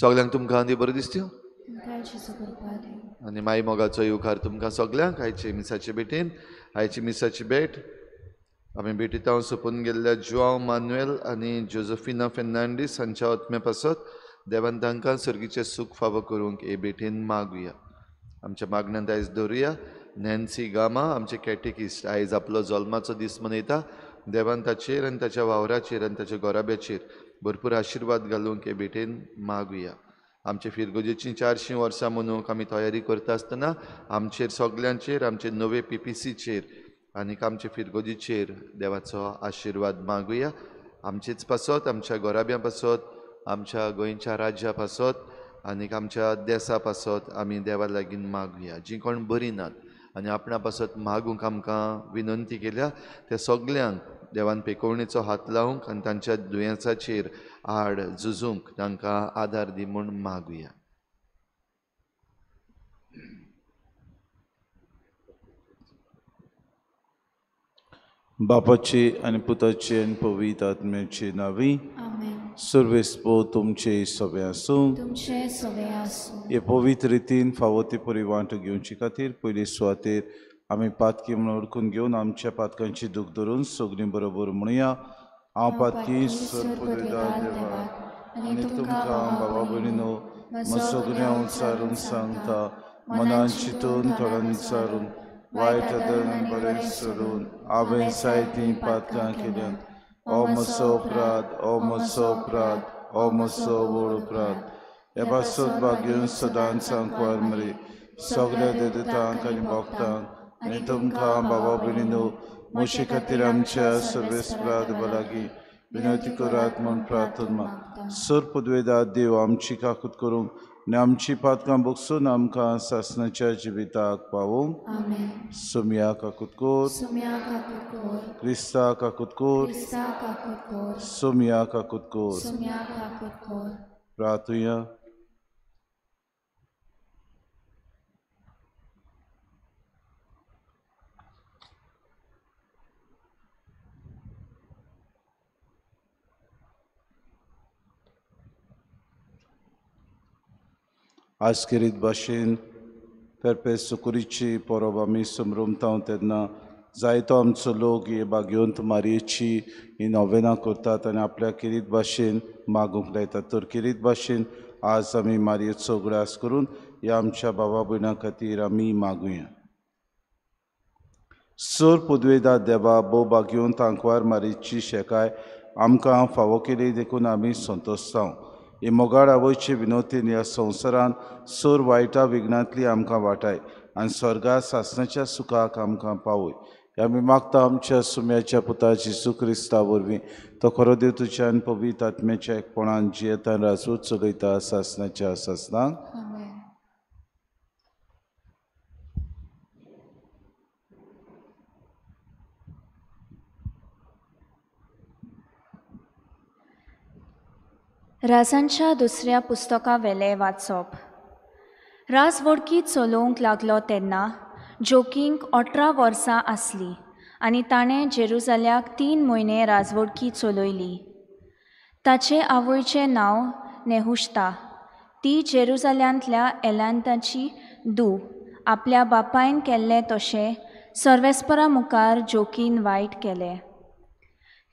सगळ्यांक तुमकां आनी बरें दिसता आनी माई मोगाचो येवकार तुमकां सगळ्यांक आयचे मिसाचे भेटेन. आयची मिसाची भेट आमी भेटीत सोंपून गेल्ल्या जुआंव मानुएल आनी जोजफिना फेर्नांडीस हांच्या आत्म्या पासत देवान तांकां सर्गीचें सूख फावो करूंक हे भेटेन मागुया. आमच्या मागण्यांत आयज दवरुया नॅन्सी गामा आमचे कॅटेकिस्ट आयज आपलो जल्माचो दीस मनयता. देवान ताचेर आनी ताच्या वावराचेर आनी ताच्या गोराब्याचेर भरपूर आशिर्वाद घालूंक हे भेटेन मागुया. आमचे फिरगोजेचीं 400 वर्सां मनोवंक आमी तयारी करता आसतना आमचेर सगल्यांचेर आमचे नवे पीपीसीचेर आनीक आमचे फिरगोजीचेर देवाचो आशिर्वाद मागुया. आमचेच पासत, आमच्या गोराब्यां पासत, आमच्या गोंयच्या राज्या पासत आनीक आमच्या देसा पासत आमी देवा लागीं मागुया. जीं कोण बरीं नात आनी आपणा पासत मागूंक आमकां विनंती केल्या त्या सगल्यांक देवान पेकोवणेचो हात लावंक आनी तांच्या दुयेंसाचेर आड झुजूंक तांकां आदार दी म्हूण मागुया. बापाचे आनी पुताचे आनी पवित्र आत्म्याचे नांवी सर्वेस्पो तुमचे सगळे आसूं. हे पवित्र रितीन फावो ती परी वांटो घेवचे खातीर पयले सुवातेर आमी पातकी म्हणून ओळखून घेवन आमच्या पातकांची दूख धरून सगळीं बरोबर म्हणुया. हांव पातकी सर्वपदवीदार देवा आनी तुमकां बाबा भयणीनो म्हजो गुन्यांव विचारून सांगता, मनान चिंतून थोड्यान विचारून वायट आदरान बरें सोडून हांवें जायतीं पातकां केल्यात. ओ म्हजो अपराध, ओ म्हजो अपराध, ओ म्हजो व्हड अपराध. ह्या पासत भाग्यून सदांच आंकवार मरे सगळ्या देवतांक आनी भक्तांक आनी तुमकां बाबा भयणीनो म्हजे खातीर आमच्या सर्वेस्परा देवा लागीं विनंती करात म्हूण प्रार्थना मागता. सर पदवेदार देव आमची काकूत करूंक आनी आमची पातकां बगसून आमकां सासणाच्या जिविताक पावोवंक. सोमया काकूत कोर, क्रिस्ता काकूत कोर, सोमया काकूत कोर. प्रार्थुया. आज केरीत भाशेन पेरपेस सुकुरीची परब आमी समरमता तेन्ना जायतो आमचो लोक हे बागेवंत मारयेची ही नोवेनां करतात आनी आपल्या केरीत भाशेन मागूंक लायतात. तर केरीत भाशेन आज आमी मारयेचो उगडास करून ह्या आमच्या बाबा भयणां खातीर आमी मागुया. सर पुदवेदा देवा भोव बागेवंत आंकवार मारयेची शेकाय आमकां फावो केली देखून आमी संतोश जावं. हे मोगाळ आवयचे विनोतीन ह्या संवसारांत सर वायटा विघ्नांतली आमकां वाटाय आनी स्वर्गा सासणाच्या सुखाक आमकां पावय. आमी मागता आमच्या सुम्याच्या पुता जेजू क्रिस्ता वरवीं तो खरो देव तुज्या आनी पवित्र आत्म्याच्या एकपणान जियेता राजूच चलयता सासणाच्या सासणाक. राजांच्या दुसऱ्या पुस्तकावेलें वाचप. राज वडकी चलोवंक लागलो तेन्ना जोकींक 18 वर्सां आसलीं आनी ताणें जेरुजाल्याक 3 म्हयने राजवडकी चलयली. ताचे आवयचें नांव नेहुश्ता. ती जेरुजाल्यांतल्या एलांताची धूव. आपल्या बापायन केल्लें तशें सर्वेस्परा मुखार जोकीन वायट केलें.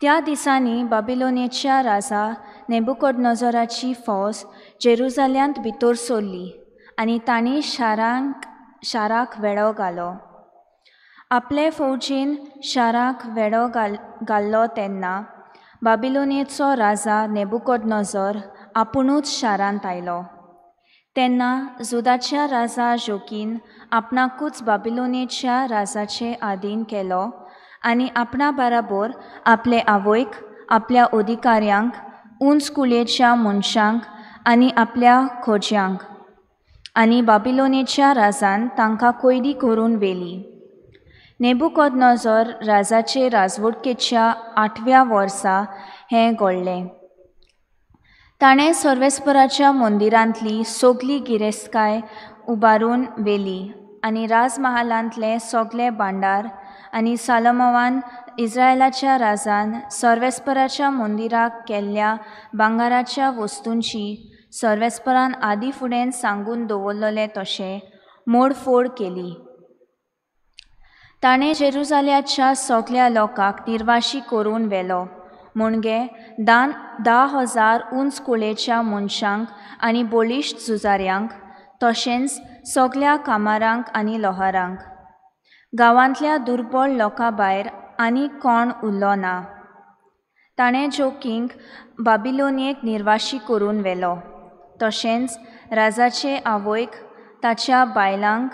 त्या दिसांनी बाबिलोनेच्या राजा नेबुकोडनोजराची फौज जेरुजाल्यांत भितर सरली आनी तांणी शाराक वेडो घालो. आपले फौजेन शाराक वेडो घाल्लो तेन्ना बाबिलोनेचो राजा नेबुकोडनोजर आपुणूच शारांत आयलो. तेन्ना जुदाच्या राजा जोकीन आपणाकूच बाबिलोनेच्या राजाचे आधीन केलो आनी आपणा बराबर आपले आवयक, आपल्या अधिकाऱ्यांक, उंच कुळयेच्या मनशांक आनी आपल्या खोज्यांक आनी बाबिलोनेच्या राजान तांकां कोयदी करून व्हेली. नेबुकोदनोजर राजाचे राजवटकेच्या 8व्या वर्सा हें घडलें. ताणें सर्वेस्पराच्या मंदिरांतली सगली गिरेस्तकाय उबारून व्हेली आनी राजमहालांतलें सगलें भांडार आनी सालोमोवान इस्रायलाच्या राजान सर्वेस्पराच्या मंदिराक केल्ल्या भांगराच्या वस्तूंची सर्वेस्परान आदी फुडें सांगून दवरलेलें तशें मोडफोड केली. ताणें जेरुजाल्याच्या सगल्या लोकांक निर्वाशी करून व्हेलो, म्हणजे 10,000 उंच कुळेच्या मनशांक आनी बळिश्ट झुजाऱ्यांक, तशेंच सगल्या कामारांक आनी लोहारांक. गांवांतल्या दुर्बळ लोकां भायर आनी कोण उरलो ना. ताणें जोकींक बाबिलोनियेक निर्वाशी करून व्हेलो, तशेंच राजाचे आवयक, ताच्या बायलांक,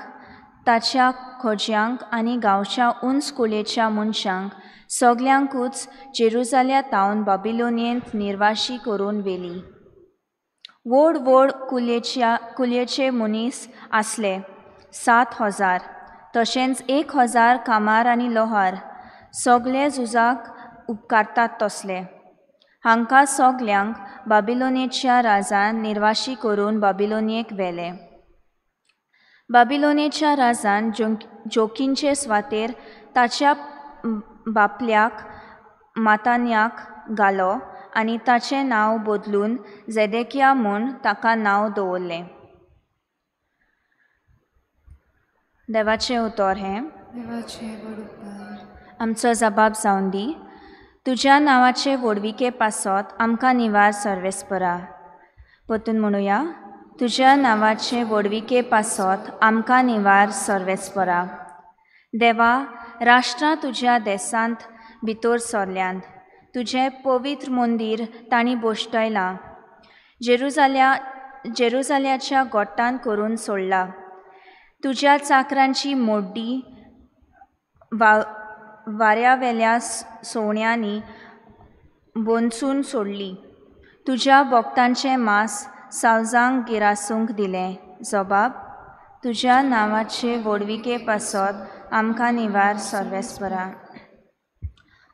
ताच्या खोज्यांक आनी गांवच्या उंच कुळेच्या मनशांक सगल्यांकूच जेरुजाल्या तावन बाबिलोनियेंत निर्वाशी करून व्हेली. व्हड व्हड कुलयेचे मनीस आसले 7,000, तशेंच 1,000 कामार आनी लोहार, सगले झुजाक उपकारतात तसले. हांकां सगल्यांक बाबिलोनेच्या राजान निर्वाशी करून बाबिलोनियेक व्हेले. बाबिलोनेच्या राजान जोकींचे सुवातेर ताच्या बापल्याक मातान्याक घालो आनी ताचें नांव बदलून जेदेकिया म्हूण ताका नांव दवरलें. देवाचें उतर हें. आमचो जबाब जावन दी. तुज्या नांवाचे व्हडविके पासत आमकां निवार सर्वेस्परा. परतून म्हणुया, तुज्या नांवाचे व्हडविके पासत आमकां निवार सर्वेस्परा. देवा, राष्ट्रां तुज्या देसांत भितर सरल्यांत, तुजें पवित्र मंदीर तांणी बोश्टयलां, जेरुजाल्याच्या गोट्टान करून सोडला. तुज्या चाकरांची मोड्डी वाऱ्यावेल्या सवण्यांनी बोंचून सोडली. तुज्या भक्तांचें मांस सावजांक गिरासूंक दिलें. जबाब, तुज्या नांवाचे व्हडविके पासत आमकां निवार सर्वेस्परा.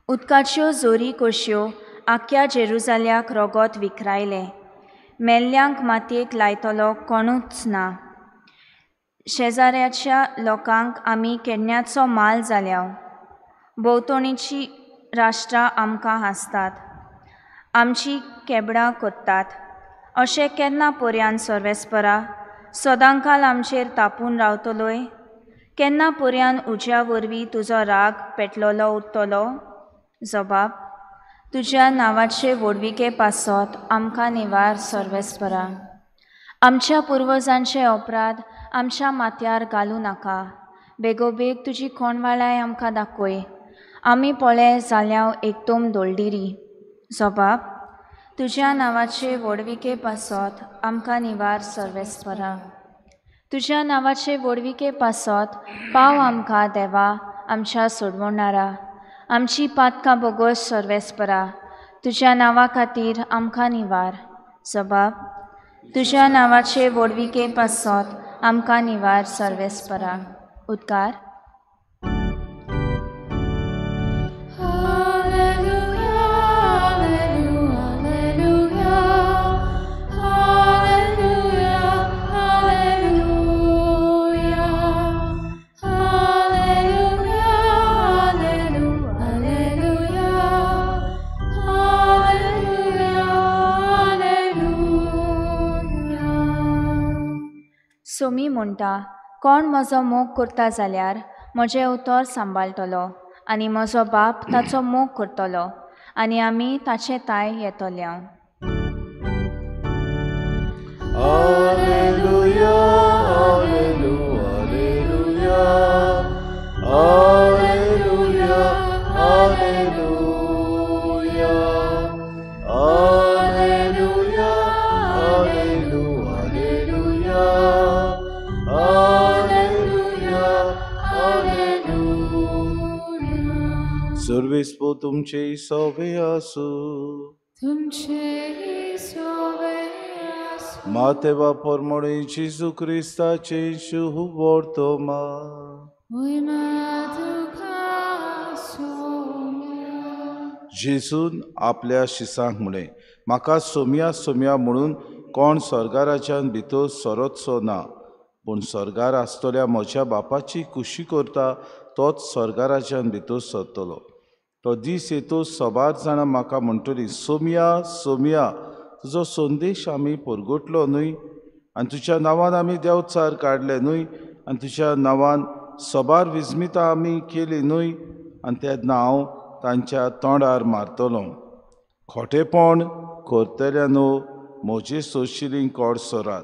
उदकाच्यो जोरी कश्यो आख्या जेरुजाल्याक रोगोत विखरायलें. मेल्ल्यांक मातयेक लायतलो कोणूच ना. शेजाऱ्याच्या लोकांक आमी केन्नाचो माल जाल्या. भोंवतणीचीं राष्ट्रां आमकां हांसतात, आमची केबडां करतात. अशें केन्ना पर्यान सर्वेस्परा? सदांकाल आमचेर तापून रावतलोय? केन्ना पर्यान उज्या वरवीं तुजो राग पेटलोलो उरतलो? जबाब, तुज्या नांवाचे व्हडविके पासत आमकां निवार सर्वेस्परा. आमच्या पुर्वजांचे अपराध आमच्या माथ्यार घालूं नाका. बेगोबेग तुजी कोणवाळाय आमकां दाखय. आमी पळय जाल्यार एकदम दोलडिरी. जबाब, तुज्या नांवाचे व्हडविके पासत आमकां निवार सर्वेस्परा. तुज्या नांवाचे व्हडविके पासत पाव आमकां देवा, आमच्या सोडवणारा. आमची पातकां बोगस सर्वेस्परा, तुज्या नांवा खातीर आमकां निवार. जबाब, तुज्या नांवाचे व्हडविके पासत आमकां निवार सर्वेस्परा. उद्गार. Hallelujah, hallelujah, hallelujah, hallelujah. म्हणटा, कोण म्हजो मोग करता जाल्यार म्हजें उतर सांबाळटलो आनी म्हजो बाप ताचो मोग करतलो आनी आमी ताचे ताय येतले. Alleluia, alleluia, alleluia, alleluia, alleluia, alleluia, alleluia, alleluia. सर्वेस्पो तुमचे सोवे आसू. तुमचे सोवे. मातेवा परमणे जेजू क्रिस्ताचे शुभवर्तमान. जेजून आपल्या शिसांक म्हळें, म्हाका सोम्या सोम्या म्हणून कोण स्वर्गाराज्यान भितर सरतसो ना, पूण स्वर्गार आसतल्या म्हज्या बापाची खुशी करता तोच स्वर्गाराज्यान भितर सरतलो. तो दीस येतो सबार जाणां म्हाका म्हणटली, सोम्या सोम्या, तुजो संदेश आमी परगटलो न्हय, आनी तुज्या नांवान आमी देवचार काडले न्हय, आनी तुज्या नांवान सबार विस्मितां आमी केली न्हय. आनी तेन्ना हांव तांच्या तोंडार मारतलो, खोटेपण करतल्यानो म्हजे सोशिलीं कोड सरात,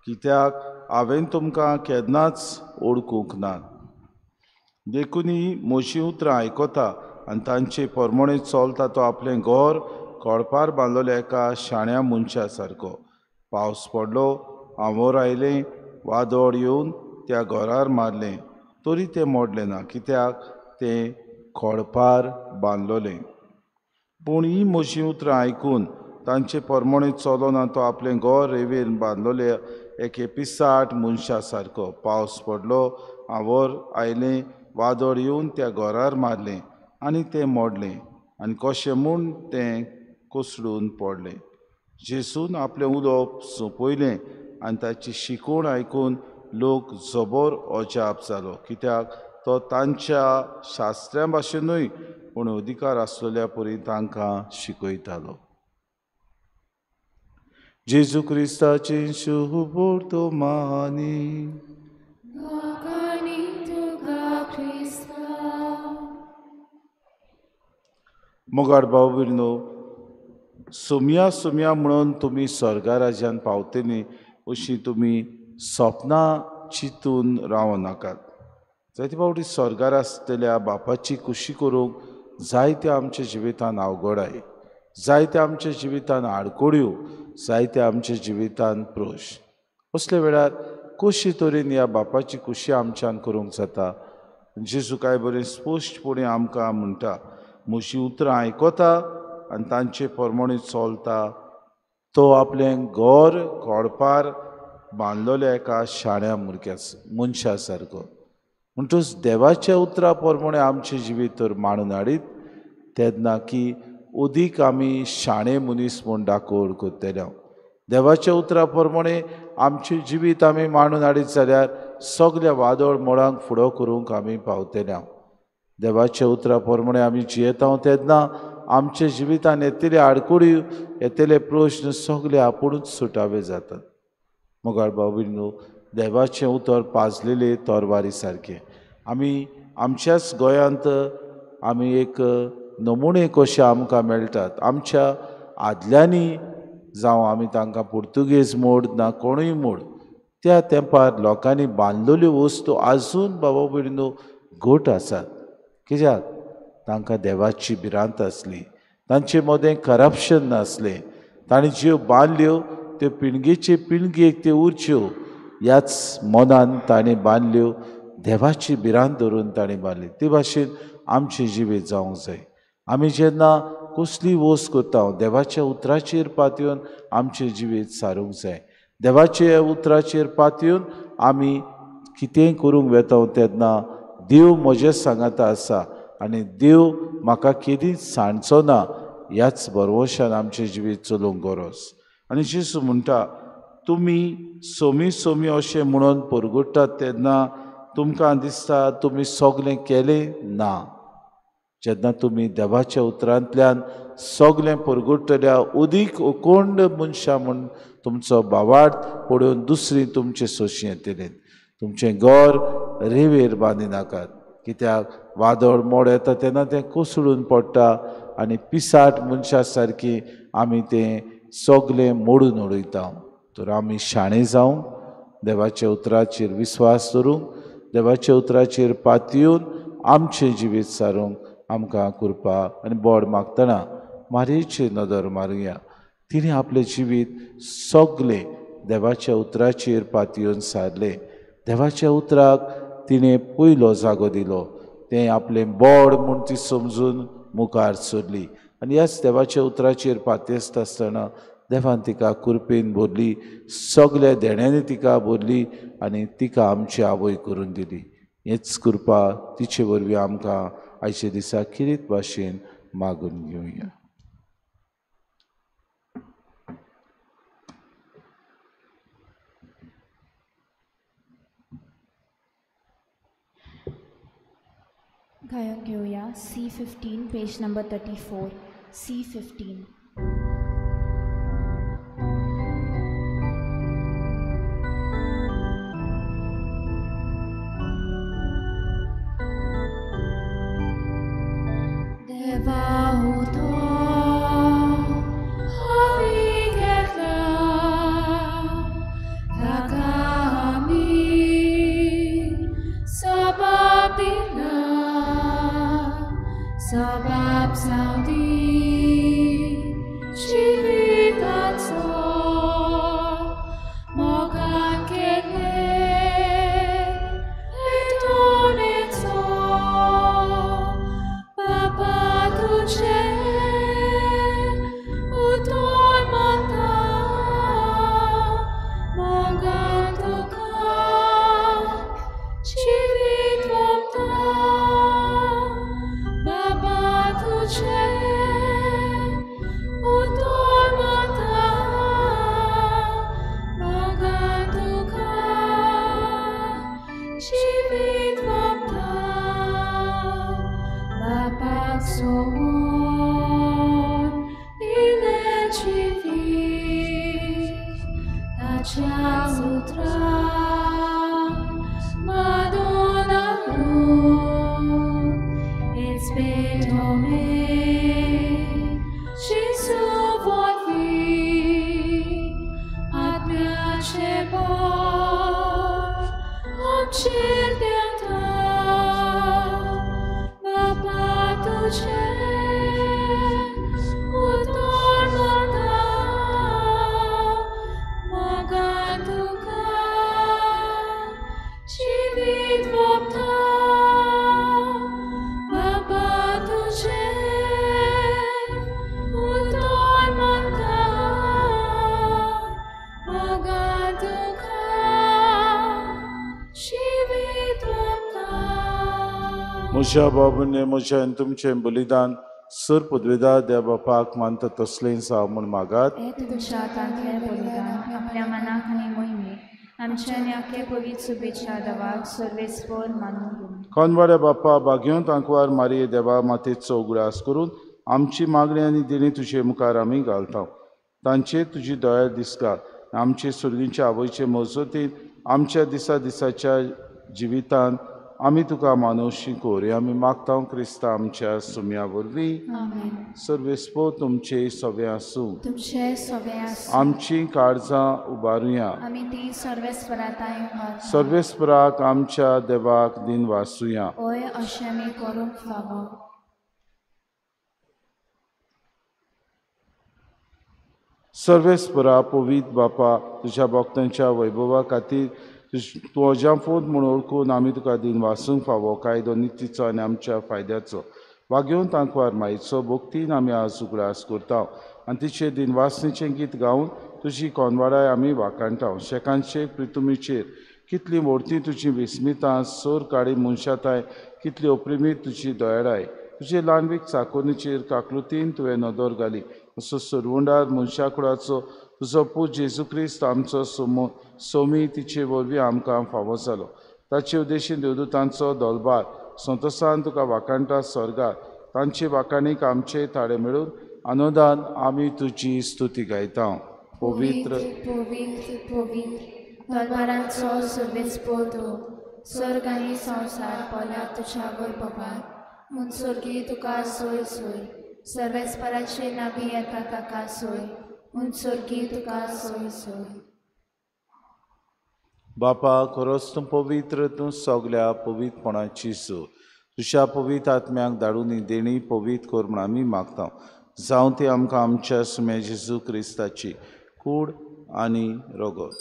कित्याक हांवें तुमकां केन्नाच ओळखूंक ना. देखून म्हजीं उतरां आयकता आनी तांचे परमणे चलता तो आपलें घर कोळपार बांदलेल्या एका शाण्या मनशा सारको. पावस पडलो, आंवोर आयलें, वादळ येवन त्या घरार मारलें, तरी तें मोडलें ना, कित्याक तें खोडपार बांदलोलें. पूण ही म्हजीं उतरां आयकून तांचे परमणे चलोना तो आपलें घर रेंवेर बांदलोले एके पिसाट मनशा सारको. पावस पडलो, आंवोर आयलें, वादळ येवन त्या घरार मारलें आनी तें मोडलें, आनी कशें म्हूण तें कोसळून पडलें. जेजून आपलें उलोवप सोंपयलें आनी ताची शिकवण आयकून लोक जबर अजाप जालो, कित्याक तो तांच्या शास्त्र्यां भाशेन न्हय, पूण अधिकार आसलेल्या परी तांकां शिकयतालो. जेजू क्रिस्ताचें शुभवर्तमानी. मोगाळ भाव भयणीनो, सोम्या सोम्या म्हणून तुमी स्वर्गाराज्यान पावतली अशी तुमी सपनां चिंतून रावं नाकात. जायते फावटी स्वर्गार आसतल्या बापाची खुशी करूंक जायते आमच्या जिवितान अवघडाय, जायते आमच्या जिवितान आडकोड्यो, जायते आमच्या जिवितान प्रोश. असल्या वेळार कशी तरेन ह्या बापाची खुशी आमच्यान करूंक जाता? जेजू काय बरें स्पश्टपणे आमकां म्हणटा, म्हजीं उतरां आयकता आनी तांचे परमणे चलता तो आपलें घर कोडपार बांदलोल्या एका शाण्या मुरक्या मनशा सारको. म्हणटच देवाच्या उतरा प्रमाणे आमचें जिवीत तर मांडून हाडीत तेन्ना की अदीक आमी शाणे मनीस म्हूण दाखोवड करतले. देवाच्या उतरा प्रमाणे आमचें जिवीत आमी मांडून हाडीत जाल्यार सगल्या वादळ मोडांक फुडो करूंक आमी पावतले. देवाच्या उतरा प्रमाणे आमी जियेता तेन्ना आमच्या जिवितान येतले आडकुडी, येतले प्रश्न सगळे आपुणूच सुटावे जातात. मोगाळ भाव भयणीनो, देवाचें उतर पाजलेले तोरवारी सारकें. आमी आमच्याच गोंयांत आमी एक नमुने कशे आमकां मेळटात. आमच्या आदल्यांनी जावं आमी तांकां पुर्तुगेज मोड ना कोणूय मोड, त्या तेंपार लोकांनी बांदलेल्यो वस्तू आजून बाबा भयणीनो घट आसात. कित्याक तांकां देवाची भिरांत आसली, तांचे मदें करप्शन नासलें, तांणी ज्यो बांदल्यो त्यो पिणगेचे पिणगेक त्यो उरच्यो ह्याच मनान ताणें बांदल्यो, देवाची भिरांत धरून ताणें बांदली. ते भाशेन आमचें जिवीत जावंक जाय. आमी जेन्ना कसली वस्त करता देवाच्या उतराचेर पातयेवन आमचें जिवीत सारूंक जाय. देवाच्या उतराचेर पातयेवन आमी कितेंय करूंक वेता तेन्ना देव म्हजें सांगाता आसा आनी देव म्हाका केदींच सांडचो ना ह्याच भरवंशान आमचें जिवीत चलोवंक गरज. आनी जेजू म्हणटा, तुमी सोमी सोमी अशें म्हणून परगट्टात तेन्ना तुमकां दिसता तुमी सगलें केलें ना. जेन्ना तुमी देवाच्या उतरांतल्यान सगलें परगट्टल्या अदीक अकोंड मनशां म्हूण तुमचो भावार्थ पळोवन दुसरी तुमचे सोशी येतले. तुमचें घर रेंवेर बांदिनाकात, कित्याक वादळ मोड येता तेन्ना तें कोसळून पडटा आनी पिसाट मनशा सारकी आमी तें सगलें मोडून उडयता. तर आमी शाणे जावंक, देवाच्या उतराचेर विस्वास दवरूंक, देवाच्या उतराचेर पातयेवन आमचें जिवीत सारूंक आमकां कृपा आनी बोड मागतना मारयेचेर नदर मारुया. तिणें आपलें जिवीत सगलें देवाच्या उतराचेर पातयेवन सारलें. देवाच्या उतराक तिणें पयलो जागो दिलो, तें आपलें बोड म्हूण ती समजून मुखार सरली आनी ह्याच देवाच्या उतराचेर पातयेसता आसतना देवान तिका कृपेन भरली, सगल्या देण्यांनी तिका भरली आनी तिका आमची आवय करून दिली. हेच कृपा तिचे वरवीं आमकां आयच्या दिसा किरीत भाशेन मागून घेवया. गायन घेवया C15 page number 34. C15. Sabab saudi civitato mogan kele etoneto papa tuce utor mata mogan tuka civit vopta म्हज्या बाबूने म्हज्या आनी तुमचें बलिदान सर पदवेदार देव बापाक मानता तसलें जावं म्हूण मागात. तुमच्या हातांतलें बलिदान आपल्या मनाक आनी मोहिमेक आमच्या आनी आख्खे पवित्र सुबेच्या देवाक सर्वेस्पर मानून घेवं. कोनवाड्या बापा बागेवन तांकवार मारये देवा मातेचो उगडास करून आमची मागणी आनी देणी तुजे मुखार आमी घालता. तांचेर तुजी दया दिसता. आमचे सुर्गींच्या आवयचे मजतीन आमच्या दिसा दिसाच्या जिवितान आमी तुका मानवशी कोरी आमी मागता क्रिस्ता आमच्या सुम्या वरवीं. सर्वेस्पो तुमचे सवे आसूं. आमची काळजां उबारुया. सर्वेस्पराक आमच्या देवाक दिन वासुया. सर्वेस्परा पवित्र बापा तुज्या भक्तांच्या वैभवा खातीर तूं अजापूत म्हूण वळखून आमी तुका दिन वासूंक फावो कायदो नितीचो आनी आमच्या फायद्याचो वागेवन तांकवार मायचो भक्तीन आमी आज उगडास करता आनी तिचे दिनवासणीचें गीत गावन तुजी कोनवाडाय आमी वाखाणटा. शेकानशेक प्रितुमीचेर कितली मोडती तुजी विस्मितां सोर काडी मनशाताय कितली अप्रिमीत तुजी दयाळाय तुजे ल्हानवीक चाकोनीचेर काकलुतीन तुवें नदर घाली असो सरवंडार मनशाकुडाचो तुजो पूत जेजू क्रिस्त आमचो सोमी तिचे वरवीं आमकां फावो जालो. ताचे उद्देशीन देवदूतांचो दोलबार संतोसान तुका वाखाणटा स्वर्गार तांचे वाखाणीक आमचे ताळे मेळून आनंदान आमी तुजी स्तुती गायता. पवित्र पवित्र पवित्र तलवारांचो सर्वेस्पोर तूं, स्वर्ग आनी संवसार पोल्या तुज्या वैभवान, म्हूण स्वर्गी तुका सोय सोय, सर्वेस्पराचे नावी येता ताका सोय, म्हूण स्वर्गी तुका सोय सोय. बापा खरोच तूं पवित्र, तूं सगल्या पवित्रपणाची सो, तुज्या पवित्र आत्म्याक धाडून ही देणी पवित्र कर म्हूण आमी मागता. जावं ती आमकां आमच्या सुम्या जेजू क्रिस्ताची कूड आनी रगत.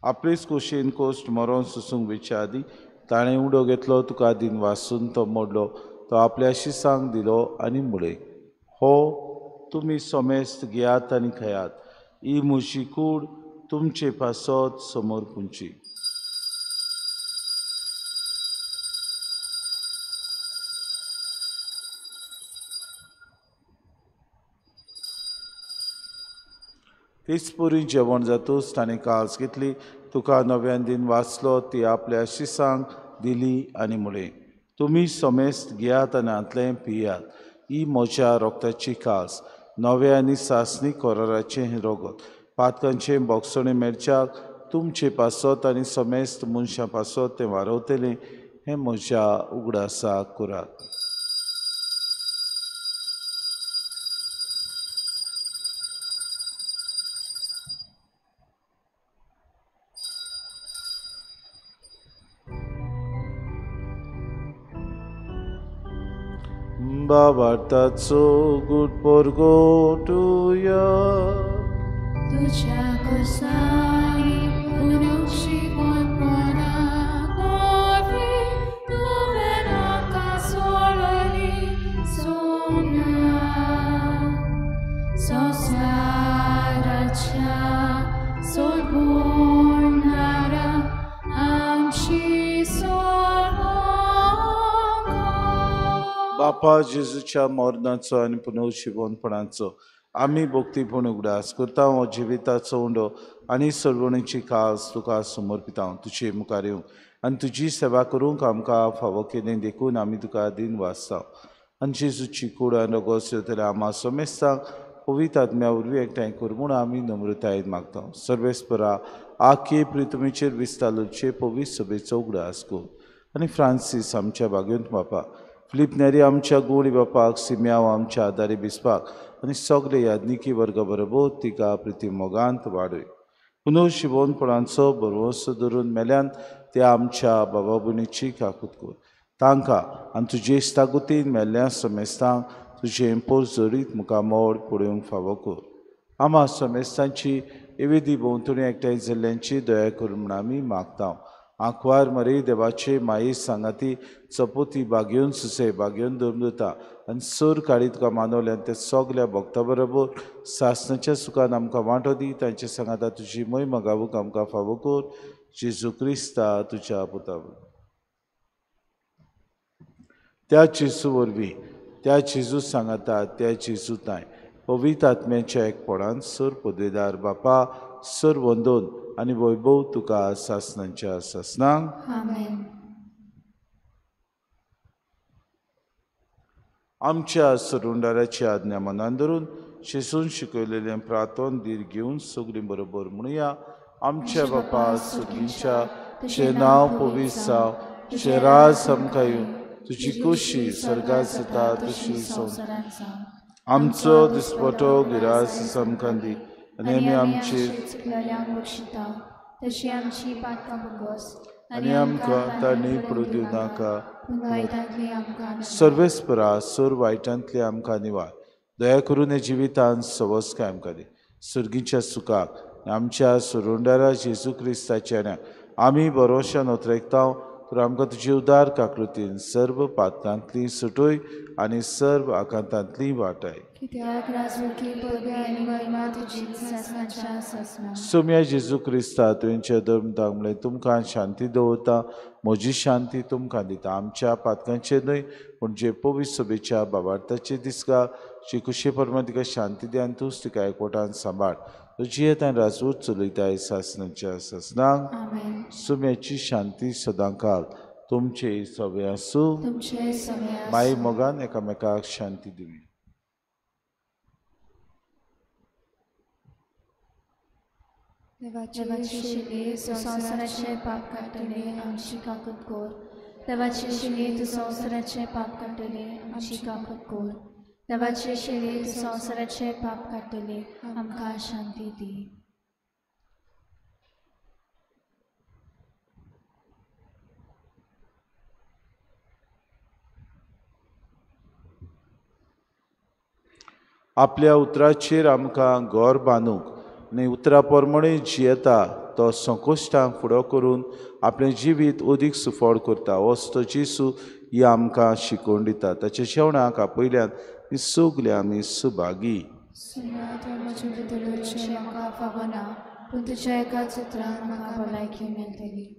आपलेच कुशीन कोश्ट मरोन सोसूंक वेच्या आदीं ताणें उडो घेतलो, तुका दिन वासून तो मोडलो, तो आपल्या शिसांक दिलो आनी म्हळें, हो तुमी समेस्त घेयात आनी खेयात, ही म्हजी कूड तुमचे पासत समोर पुंची. तेच पुरी जेवण जातूच ताणें काळज घेतली, तुका नव्यान दिन वाचलो, ती आपल्या शिसांक दिली आनी म्हळें, तुमी समेस्त घेयात आनी हांतलें पियात, ही म्हज्या रोगताची कास, नव्या आनी सासणी कराराचें हें रगत, पातकांचें बोगसणें मेळच्याक तुमचे पासत आनी समेस्त मनशां पासत तें वारवतलें, हें म्हज्या उगडासाक करात. बाबार्थाचो गुड परगोटुया, तुज्या कोसांनी पुनर्जिवनपणा वरवीं तुवें आमकां सोडली सोम्या, संवसाराच्या सोडवणारा आमची बापा जेजूच्या मरणाचो आनी पुनर्जिवनपणाचो आमी भक्तीपूर्ण उगडास करता. हो जिविताचो उंडो आनी सोडवणीची कास तुका समर्पिता. तुजे मुखार येवंक आनी तुजी सेवा करूंक आमकां फावो केलें देखून आमी तुका दिन वाचता. आनी जेजूची कूड आनी रगत येतल्या आमा समेस्तांक पवित्र आत्म्या वरवीं एकठांय कर म्हूण आमी नम्रतायेन मागता. सर्वेस्परा आखे प्रितुमीचेर विस्तारचे पवित्र सभेचो उगडास कर आनी फ्रांसीस आमच्या भाग्यवंत बापा, फिलीप नेरी आमच्या गोडी बापाक, सिम्याव आमच्या आदारी बिस्पाक आनी सगळे याज्ञिकी वर्गा बरोबर तिका प्रिती मोगांत वाडय. पुनर्जिवनपणाचो भरवंसो धरून मेल्यान त्या आमच्या बाबा भयणीची काकूत कर. तांकां आनी तुजे इश्टागतीन मेल्ल्या समेस्तांक तुजें पोस जरीत मुखामोड पळोवंक फावो कर. आमा समेस्तांची एवेदी भोंवतणी एकठांय जाल्ल्यांची दया कर म्हूण आमी मागता. आंकवार मरे देवाचे माये सांगाती चपोती बागेवन सुसे बागेवन दमदता आनी सोर काळी तुका मानवल्यान ते सगल्या भक्ता बरोबर सासणाच्या सुखान आमकां वांटो दी. तांचे सांगाता तुजी महिमा गावूंक आमकां फावो कर. जेजू क्रिस्ता तुज्या पुता. त्या जेजू वरवीं, त्या जेजू सांगाता, त्या जेजू तांय पवित्र आत्म्याच्या एकपणान सर पदवेदार बापा सर वंदोन आनी वैभव तुका सासणाच्या सासणांक. आमेन. आमच्या सरुंडाराची आज्ञा मनान धरून शिसून शिकयलेलें प्रार्थन धीर घेवन सगळीं बरोबर म्हणुया. आमच्या बापा सुगींच्या, तुजें नांव पवित्र जावं, तुजें राज आमकां येवं, तुजी कुशी स्वर्गांत जाता तशी संवसारांत जावं. आमचो दिसपटो गिरास आमकां दी आनी आमी आमची चुकलेल्यांक बक्षिता तशी आमची पातकां भोगोस आनी आमकां तांणी पडूं दिवं नाका, पूण वायटांतली आमकां. सर्वेस्परा सोर वायटांतली आमकां निवार. दया करून हे जिवितान सवस्काय आमकां दी. सुर्गीच्या सुखाक आमच्या सोरुंडारा जेजू क्रिस्ताच्या आमी बरोशान ओतरेकता. तर आमकां तुजी उदार काकृतीन सर्व पातकांतली सुटय आनी सर्व आकांतांतली वाटाय. सोम्या जेजू क्रिस्ता तुवेंच्या धर्मदाक म्हणलें, तुमकां शांती दवरता, म्हजी शांती तुमकां दिता. आमच्या पातकांचेर न्हय पूण जे पवित्र सभेच्या बाबार्थाचे दिसका जी कुशे परमा तिका शांती दी आनी तूंच तिका एकवटान सांबाळ. तुजी येता राजवट चलयताय सासणाच्या सासणांक. सुम्याची शांती सदांकाल तुमचे सवे आसूं. माई मोगान एकामेकाक शांती दिवी. देवाची शिले संवसाराचे पाप काडटले आमची काकूत कोर। देवाची शिले तूं संवसाराचे पाप काडटले आमची काकूत कोर। देवाची शिले तूं संवसाराचे पाप काडटले आमकां शांती दी। आपल्या उतराचेर आमकां घर बांदूंक आनी उतरा प्रमाणे जियेता तो संकश्टांक फुडो करून आपलें जिवीत अदीक सुफळ करता। वस्तो जेजू ही आमकां शिकोवन दिता। ताच्या जेवणाक आपयल्यान ही सगळीं आमी सुभागी। म्हाका फावना पूण तुज्या एकाच उतरान म्हाका भलायकी मेळटली।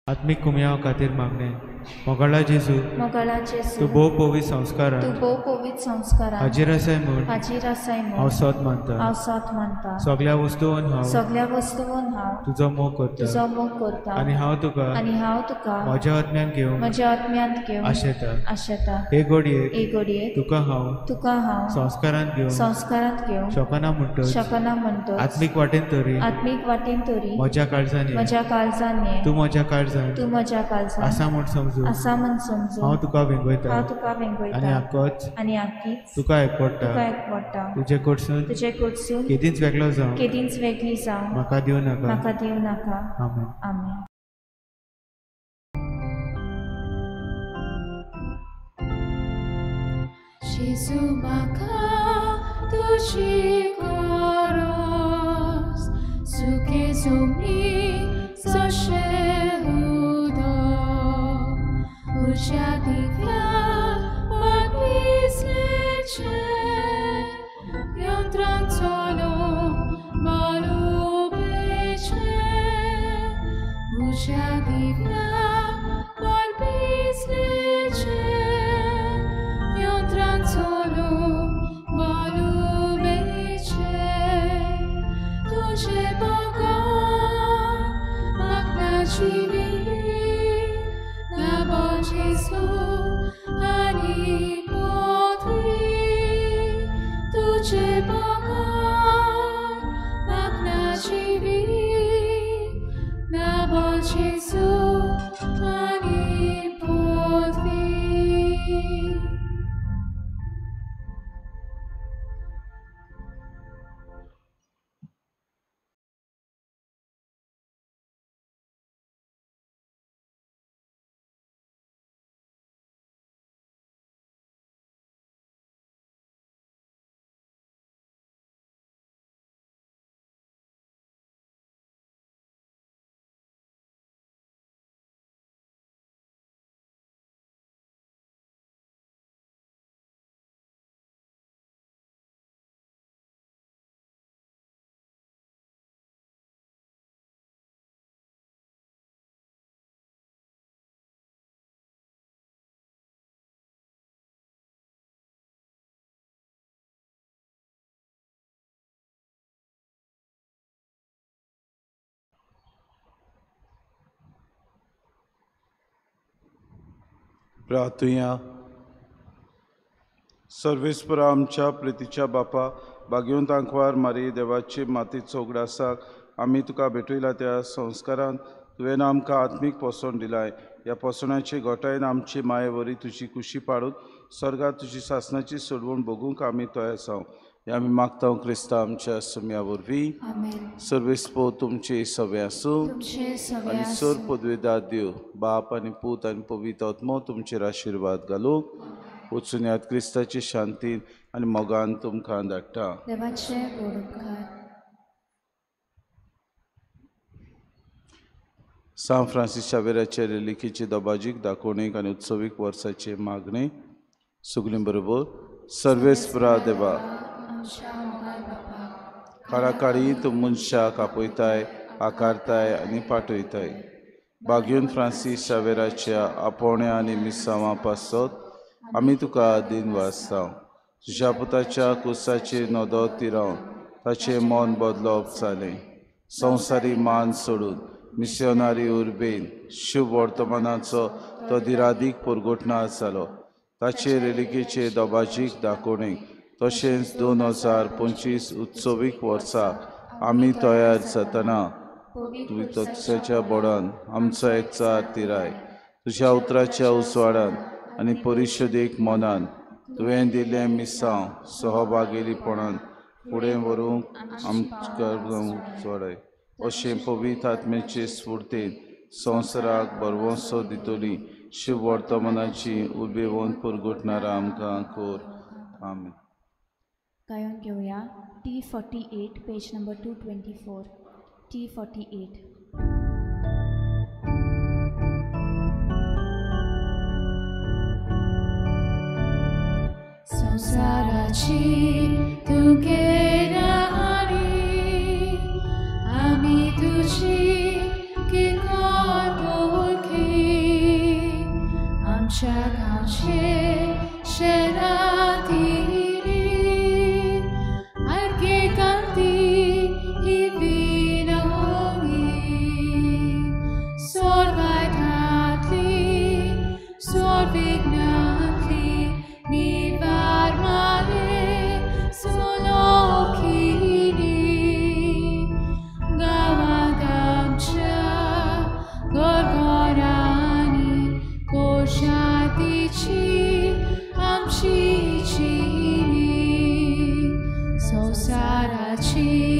आत्मीक कुमयाव खातीर मागणें। मोगाळा जेजू, तूं भोव पवित्र संस्कारांत हाजीर आसाय म्हूण हांव सोद मानता। सगळ्या वस्तूंत हांव तुजो मोग करता आनी हांव तुका म्हज्या आत्म्यांत घेवंक आशेता। हे घडयेक तुका हांव संस्कारांत घेवंक शकना म्हणटच आत्मीक वाटेन तरी म्हज्या काळजान ये, तूं म्हज्या काळजान आसा म्हूण समजू हांव तुका वेंगयता आनी आकीच तुका एकवटा। तुजे कडसून केदींच वेगळो जावं म्हाका दिवं नाका। आमेन। आमेन। जेजू म्हाका तुजी गरज, सुके जमनी जशें उदक, उज्या दिव्या वाटपिसलेचें यंत्रान चलोवंक बलोवपाचें, उज्या दिव्या वाटपिसलेचें यंत्रान चलोवंक बलोवपाचें, तुजें बगर म्हाका ना जिवीत, ना जेजू आनी पदवी, तुजें बगर म्हाका ना जिवीत, ना जेजू आनी पदवी। प्रार्थुया। सर्वेस्परा आमच्या प्रितीच्या बापा, भाग्यवंत आंकवार मारी देवाची मातीचो उगडासाक आमी तुका भेटयला त्या संस्कारान तुवें आमकां आत्मीक पोसवण दिलाय। ह्या पोसवणाचे घोटायेन आमची माये वरी तुजी कुशी पाडून स्वर्गात तुजी सासनाची सोडवण भोगूंक आमी तयार जावं हें आमी मागता क्रिस्ता आमच्या सुम्या वरवीं। सर्वेस्पो तुमचे सवे आसूं आनी सर पदवेदार देव बाप आनी पूत आनी पवित्र आत्मो तुमचेर आशिर्वाद घालूंक। वचून याद क्रिस्ताची शांतीन आनी मोगान तुमकां धाडटा। सांत फ्रांसीस शावेराचे रेलिकेचे दबाजीक दाखोवणेक आनी उत्सवीक वर्साचे मागणे सगळीं बरोबर। सर्वेस्परा देवा, काळाकाळी तूं मनशाक आपयताय, आकारताय आनी पाठयताय। भाग्यवंत फ्रांसीस शावेराच्या आपोवण्या आनी मिसांवां पासत आमी तुका दिनवासता। तुज्या पुताच्या कुसाचेर नदर तिरावन ताचें मन बदलप जालें। संवसारी मान सोडून मिसियोनारी उर्बेन शुभ वर्तमानाचो तो दिरादीक पुरगोटणार जालो. ताचे रेलिकेचे दबाजीक दाखोवणेक तशेंच 2025 उत्सवीक वर्सा आमी तयार जातना तुझ्या बोडान आमचो एकचार तिराय. तुज्या उतराच्या उजवाडान आनी परिशदेक मनान तुवें दिल्लें मिसांव सहभागेलीपणान फुडें व्हरूंक आमकां चडय. अशें पवित्र आत्म्याचे स्फूर्तीन संवसाराक भरवंसो दितली शिव वर्तमानाची उर्बेवन पुरगुटणारा आमकां कोर. आमेन. गायोन घेवया T48 page number 224. T48. संसाराची तूं केराणी आमी तुजी किकोर पोरकी आमच्या गांवचे शेराती amci cini, so saraci.